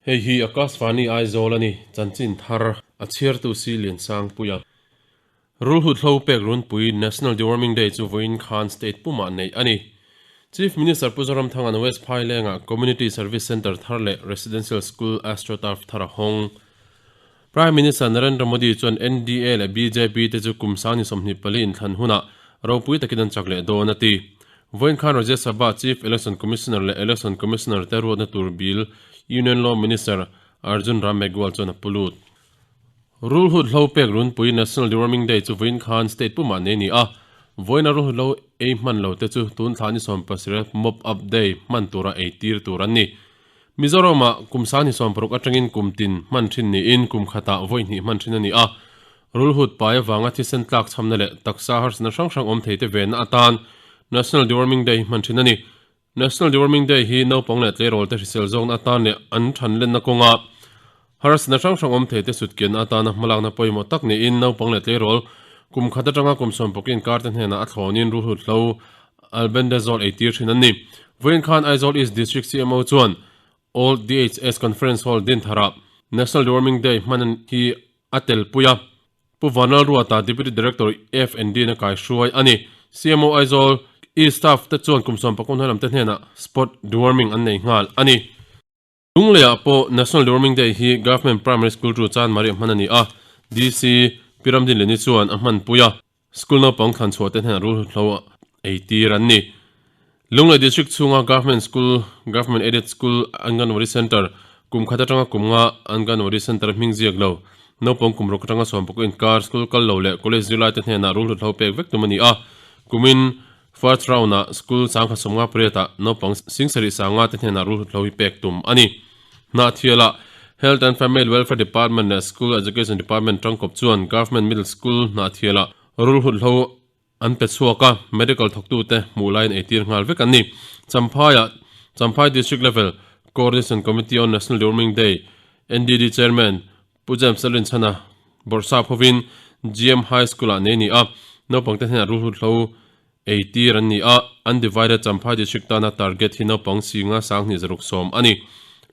Hei hi Akashvani Aizawl a ni, chanchin thar a chhiartu si Liansangpuia. Rulhut hlo pek runpui National Deworming Day chu vawiin khan state pumah neih a ni. Chief Minister Pu Zoramthanga'n West Phailengah Community Service Centre thar leh Residential School Astroturf thar a hawng. Prime Minister Narendra Modi chuan NDA leh bjp te chu kum sang ni 24 inthlan hunah ropui takin an chak leh dawn a ti. Vawiin khan Rajya Sabha Chief Election Commissioner leh Election Commissioner te ruatna tur bill Union Law Minister Arjun Ram Meghwal chuan a pu lut. Rulhut hlo pek runpui National Deworming Day chu vawiin khan state pumah nei a ni a, vawiina rulhut hlo ei hman lo te chu tun thla ni 17 Mop Up Day hman tura ei tir tur an ni. Mizoramah kum sang ni 60 atangin kum tin hman thin niin kum khatah vawi hnih hman thin a ni a, rulhut pai avanga thisen tlak chhamna leh taksa harsatna hrang hrang awm thei te venna atan National Deworming Day hi hman thin a ni. National Deworming Day hi naupang leh tleirawl te hrisel zawkna atan leh an thanlenna kawnga harsatna hrang hrang awm thei te sutkianna atana hmalakna pawimawh tak niin naupang leh tleirawl kum khat atanga kum sawmpawk inkar te hnenah a thlawnin ruhlut hlo Albendazole ei tir thin an ni. Vawiin khan Aizawl East District CMO chuan Old DHS Conference Hall Dintharah National Deworming Day hman hi a telpui a, Pu Vanlalruata, Deputy Director F&D na kaihruai a ni. CMO Aizawl East staff te chuan kum 11 hnuai lam te hnenah spot deworming an nei nghal a ni. Lungleiah pawh National Deworming Day hi Government Primary School chu Chanmari a hman a ni a, DC Pi Ramdinleni chuan a hmanpui a. School naupang thlan chhuah te hnenah rul hlo ei tir an ni. Lunglei District chhunga Government School, Government Aided School, Anganwadi Centre, kum khat atanga kum nga Anganwadi Centre hming ziak lo, naupang kum ruk atanga sawmpakua inkar school kal lo leh college zirlai te hnenah rul hlo pek vek tum a ni a. Kumin first round ah school sangkhat sawmnga pariat ah naupang singsarih sanga te hnenah rul hlo hi pek tum a ni. Hnahthialah Health and Family Welfare Department leh School Education Department tangkawp chuan Government Middle School Hnahthialah rulhut hlo an pe chhuak a, medical thawktute hmuh laiin eitir nghal vek an ni. Champhaiah Champhai District Level Coordination Committee on National Deworming Day, NDD Chairman Pu James Lalrinchhana bawrhsap hovin GM High School-ah nei a ni a, naupangte hnenah rulhut hlo Ei tir an ni a, Undivided Champhai District tana target hi naupang singa sanghnih zaruk sawm a ni.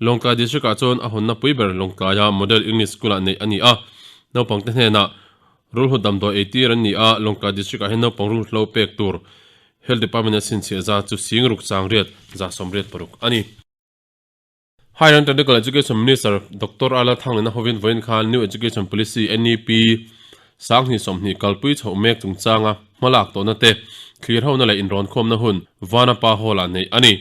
Lawngtlai District-ah chuan a hawnna pui ber Lawngtlaia Model English School-ah neih a ni a, naupangte hnenah rulhut damdawi ei tir an ni a, Lawngtlai District-ah hian naupang rulhut lo pek tur Health Department-a chhinchhiah za chu sing ruk chang riat za sawmriat paruk a ni. Higher and Technical Education Minister Doctor Ala Thanglena hovin vawiin khan New Education Policy, NEP, sanghnih sawmhnih kalpui chhoh mek chungchanga hmalak tawhna te thlir hona leh inrawnkhawmna hun Vanapa Hall-ah neih a ni.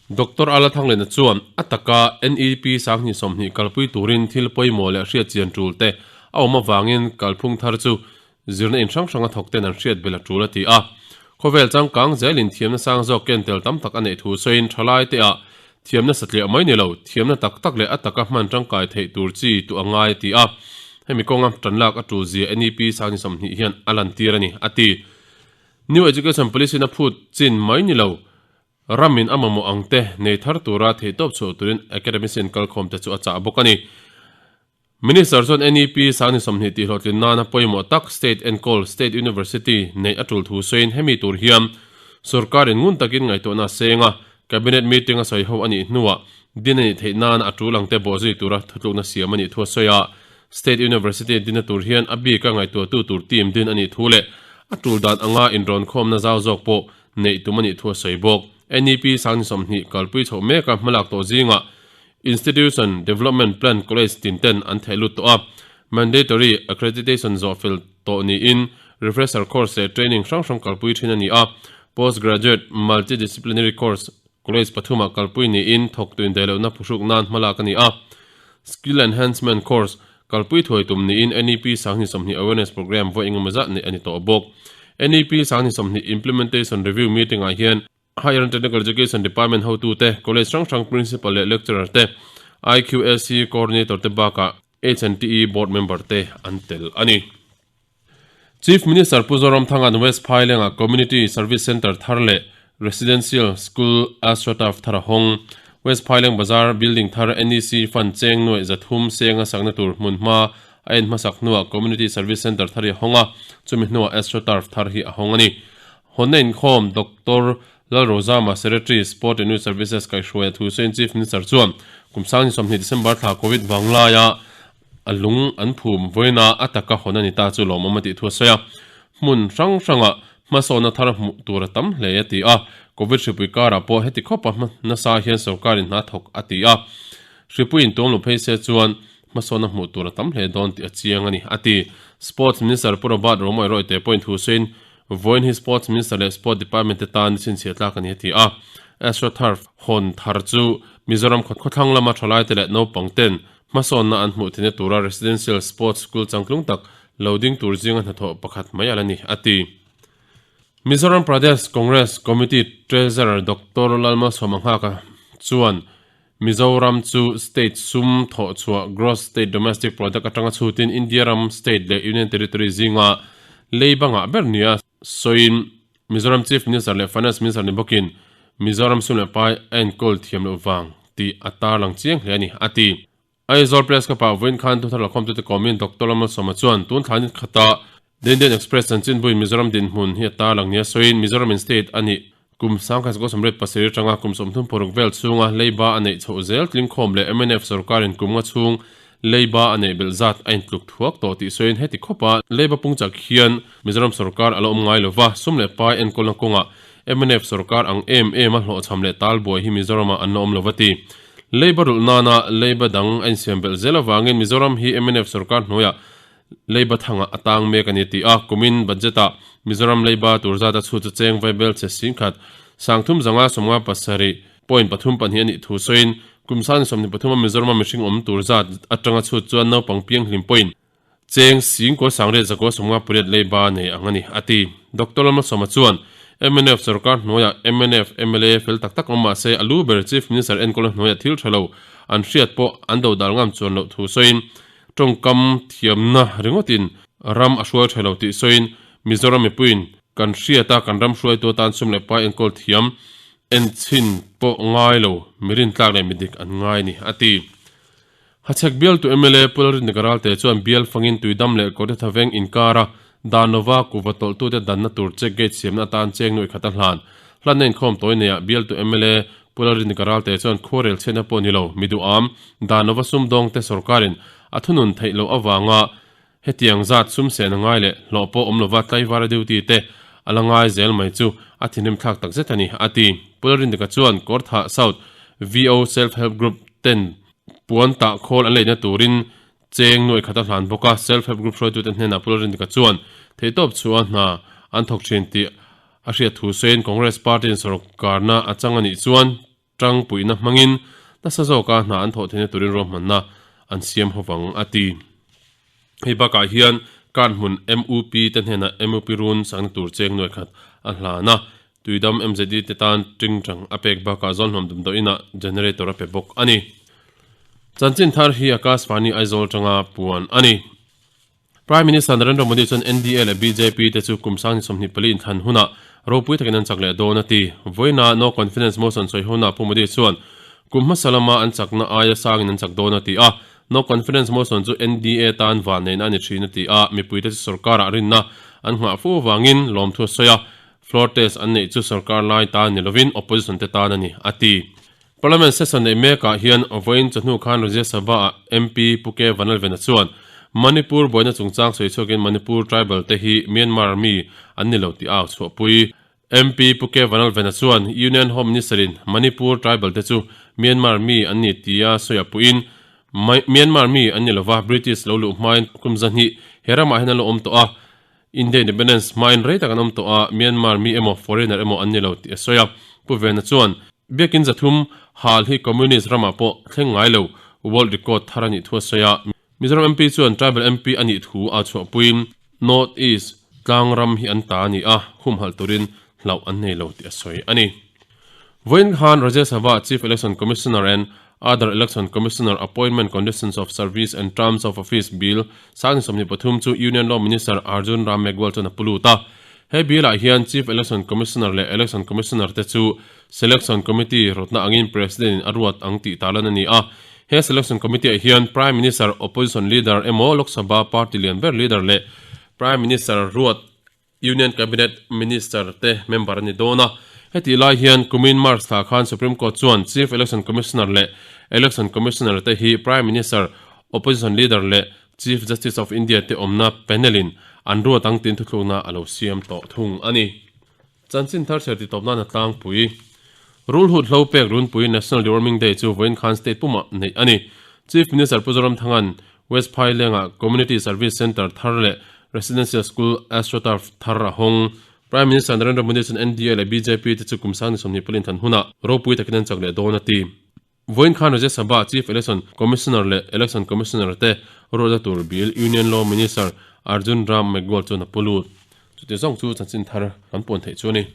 Doctor Ala Thanglena chuan a taka NEP sanghnih sawmhnih kalpui turin thil pawimawh leh hriatchian tul te a awm avangin kalphung thar chu zirna in hrang hranga thawk ten an hriat belh a tul a ti a. Khawvel changkang zelin thiamna sang zawk ken tel tam tak a neih thu sawiin thalai te ah thiamna satliah mai ni lo, thiamna tak tak leh a taka hman tangkai theih tur chi tuah a ngai a ti a. Hemi kawnga tanlak a tul zia NEP sangni 20 hian a lantir a ni, a ti. New Education Policy na phut chin mai ni lo, ramin a mamawh ang te nei thar tura theihtawp chhuah turin academician kalkhawm te chu a chah bawk a ni. Minister chuan NEP sangni 20 tih hlawhtlin nana pawimawh tak State enkawl State University neih a tul thu sawiin hemi tur hian sorkarin ngun takin ngaihtuahna a seng a, Cabinet meeting a sawi ho a nih hnuah din a nih theih nana a tul ang te bawhzui tura thutlukna siam a nih thu a sawi a. State University dinna tur hian a bika ngaihtuahtu tur team din a nih thu leh a tul dan anga inrawnkhawmna zau zawk pawh neih tum a nih thu a sawi bawk. NEP sangni 20 kalpui chhoh meka hmalak tawh zingah Institution Development Plan College tin ten an theh lut tawh a, Mandatory Accreditation zawh fel tawh niin Refresher Course leh Training hrang hrang kalpui thin a ni a, Postgraduate Multidisciplinary Course College pathumah kalpui niin thawktu indaihlohna phuhruk nan hmalak a ni a, Skill Enhancement Course kalpui thuai tum niin NEP 20 Awareness Programme vawi engemaw zat neih a ni tawh bawk. NEP 20 Implementation Review Meeting-ah hian Higher and Technical Education Department hotute, College hrang hrang Principal leh Lecturer te, IQAC Coordinator te bakah H&TE Board Member te an tel a ni. Chief Minister Pu Zoramthanga'n West Phailengah Community Service Centre thar leh Residential School Astroturf thar a hawng. West Phaileng Bazar Building thar NEC Fund cheng nuaih 300 senga sakna tur hmunhma a en hmasak hnuah Community Service Centre thar hi a hawng a, chumi hnuah Astroturf thar hi a hawng a ni. Hawnna inkhawm Doctor. Lalrozama, Secretary, Sport and Youth Services kaihhruaia thu sawiin Chief Minister chuan kum 20 December thla Covid vang laia a lung an phum vawiina a taka hawn a ni ta chu lawmawm a tih thu a sawi a. Hmun hrang hrangah hmasawnna thar hmuh tur a tam hle a ti a, Covid hripui karah pawh heti khawpa hma nasa hian sorkarin hna thawk a ti a. Hripui intuam lo phei se chuan hmasawnna hmuh tur a tam hle dawn tih a chiang a ni, a ti. Sports Minister Pu Robert Romawih Royte pawhin thu sawiin Vawiin hi Sports Minister leh Sport Department te tan chhinchhiah tlak a ni a ti a. Astroturf hawn thar chu Mizoram khawthlang lama thalaite leh naupang ten hmasawnna an hmuh theihna tura Residential Sports School changtlung tak lo ding tur zinga hnathawh pakhat mai a la ni, a ti. Mizoram Pradesh Congress Committee Treasurer Doctor Lalmalsawma Nghaka chuan Mizoram chu state sum thawh chhuah Gross State Domestic Product atanga chhutin India ram state leh Union Territory zinga lei bangah ber nia sawiin Mizoram Chief Minister leh Finance Minister ni bawkin Mizoram sum leh pai a enkawl thiam loh vang tih a tarlang chiang hle a ni, a ti. Aizawl Press Club ah vawiin khan thuthar lakhawmtute kawmin Doctor Lalmalsawma chuan tun thla ni khata The Indian Express chanchinbuin Mizoram dinhmun hi a tarlang nia sawiin Mizoram in state a nih kum 1987 atanga kum 36 vel chhunga leiba a neih chhoh zel tlingkhawm leh mnf sorkarin kum nga chhung leiba a neih belh zat a intluk thuak tawh tih sawiin heti khawpa leiba pungchak hian Mizoram sorkar a la awm ngai lova sum leh pai enkawlna kawngah mnf sorkar ang em em a hlawhchham leh talbuai hi Mizoramah an la awm lova ti. Leiba rulh nana leiba dang a insiam belh zel avangin Mizoram hi mnf sorkar hnuaiah leiba thangah a tang mek a ni tih a, kumin budget-ah Mizoram leiba tur zat a chhut chu cheng vaibel che singkhat sangthum zanga 57 point pathum pahnih a nih thu sawiin kum 23 a Mizorama mihring awm tur zat atanga chhut chuan naupang pianghlim point Cheng singkaw sangriat zakua 58 leiba nei ang a ni, a ti. Doctor Lalmalsawma chuan, mnf sorkar hnuaiah mnf mla fel tak tak awm mah se a lu ber Chief Minister enkawlna hnuaiah thil tha lo an hriat pawh an dodal ngam chuan loh thu sawiin tawngkam thiamna ringawtin ram a hruai tha lo tih sawiin Mizoram mipuiin kan hriata kan ram hruaitu atan sum leh pai enkawl thiam enchhin pawh ngai lo mirintlak leh midik an ngai a ni, a ti. Hachhek bialtu mla Pu Lalrindik Ralte chuan bial fangin Tuidam leh Kawrthetha veng inkara dan lova kuhva tawlhtute danna tur check gate siamna atan cheng nuih khat a hlan. Hlanna inkhawm tawi neiah bialtu mla Pu Lalrindik Ralte chuan khuarel chhiatna pawh ni lo, mi duham, dan lova sumdawngte sorkarin a thunun theih loh avanga hetiang zat sum sen a ngai leh hlawh pawh awm lova tlaivara duty te a la ngai zel mai chu a thinrim thlak takzet a ni, a ti. Pu Lalrindika chuan Kawrthah South VO Self Help Group ten Puan tah khawl an leina turin cheng nuaih khat a hlan bawk a, Self Help Group hruaitute hnenah Pu Lalrindika chuan theihtawp chhuah hna an thawk thin tih a hriat thu sawiin Congress Party-in sawrkarna a chang a nih chuan tangpuihna hmangin nasa zawka hna an thawh theihna turin ruahmanna an siam ho vang a ti. Hei bakah hian card hmun MUP te hnenah MUP run sakna tur cheng nuaih khat a hlan a, Tuidam MZD te tan tingtang a pek bakah zawnhlawm damdawiinah generator a pe bawk a ni. Chanchin thar hi Akashvani Aizawl tanga puan a ni. Prime Minister Narendra Modi chuan NDA leh bjp te chu kum 2024 inthlan hunah ropui takin an chak leh dawn a ti. Vawiina No Confidence Motion sawi hona Pu Modi chuan kum hmasa lama an chakna aia sangin an chak dawn a ti a. No Confidence Motion chu NDA tan vanneihna a ni thin a ti a, mipuite chu sorkarah rinna an nghah fu avangin lawmthu a sawi a. Floor test an neih chu sorkar lai tan ni lovin opposition te tan a ni, a ti. Parliament session neih mekah hian vawiin chawhnu khan Rajya Sabha-ah MP Pu K Vanlalvena chuan Manipur buaina chungchang sawi chhuakin Manipur tribal te hi Myanmar mi an ni lo tih a au chhuahpui. MP Pu K Vanlalvena chuan Union Home Minister-in Manipur tribal te chu Myanmar mi an ni tia sawi a puhin Myanmar mi an ni lova British lo luh hmain kum 200 he ramah hian an lo awm tawh a, India Independence hmain rei tak an awm tawh a, Myanmar mi emaw foreigner emaw an ni lo tih a sawi a. Pu Vena chuan, Biakin zathum hal hi Communist ramah pawh thleng ngai lo, world record thar a nih thu a sawi a. Mizoram MP chuan Tribal MP a nih thu a chhuahpuiin North East tlang ram hi an ta a ni a, humhalh turin hlauh an nei lo tih a sawi a ni. Vawiin khan Rajya Sabha Chief Election Commissioner and Other Election Commissioner Appointment Conditions of Service and Terms of Office Bill 2023 chu Union Law Minister Arjun Ram Meghwal chuan a pu lut a. He bill-ah hian Chief Election Commissioner leh Election Commissioner te chu Selection Committee rawtna angin President-in a ruat ang tih tarlan a ni a. He Selection Committee-ah hian Prime Minister, Opposition Leader emaw Lok Sabha party lian ber leader leh Prime Minister ruat Union Cabinet Minister te member a ni dawn a. Hetih lai hian kumin March thla khan Supreme Court chuan Chief Election Commissioner leh Election Commissioner te hi Prime Minister, Opposition Leader leh Chief Justice of India te awmna panel-in an ruat ang tiin thuthlukna a lo siam tawh thung a ni. Chanchin thar chher titawp nana tlangpui. Rulhut hlo pek runpui National Deworming Day chu vawiin khan state pumah neih a ni. Chief Minister Pu Zoramthanga'n West Phailengah Community Service Centre thar leh Residential School Astroturf thar a hawng. Prime Minister Narendra Modi chuan NDA leh bjp te chu kum sang ni 20 palin than hunah ropui takin an chak leh dawn a ti. Vawiin khan Rajya Sabha Chief Election Commissioner leh Election Commissioner te ruatna tur bill Union Law Minister Arjun Ram Meghwal chuan a pu lut. Chuti zawng chu chanchin thar kan puan theih chu a ni.